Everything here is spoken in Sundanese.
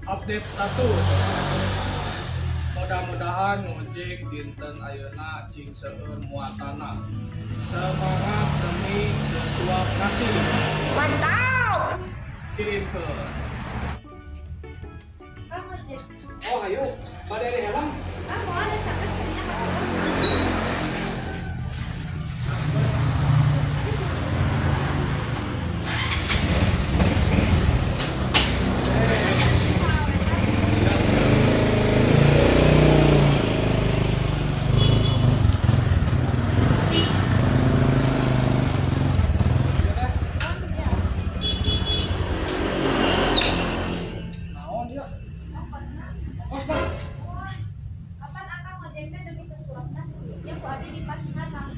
Update status. Mudah-mudahan ngojek dinten ayeuna cing seueur muatanna. Semangat demi sesuap nasi. Mantap. Kirim ke. Kang, ojek. Oh, ayo. Bade di helm. Ah, mau ada caket punya Kang. Siap. Iya teh. Naon ieu? Kos, Bang. Kapan akang ngojeknya demi sesuap nasi? Ya ku abdi dipasihan.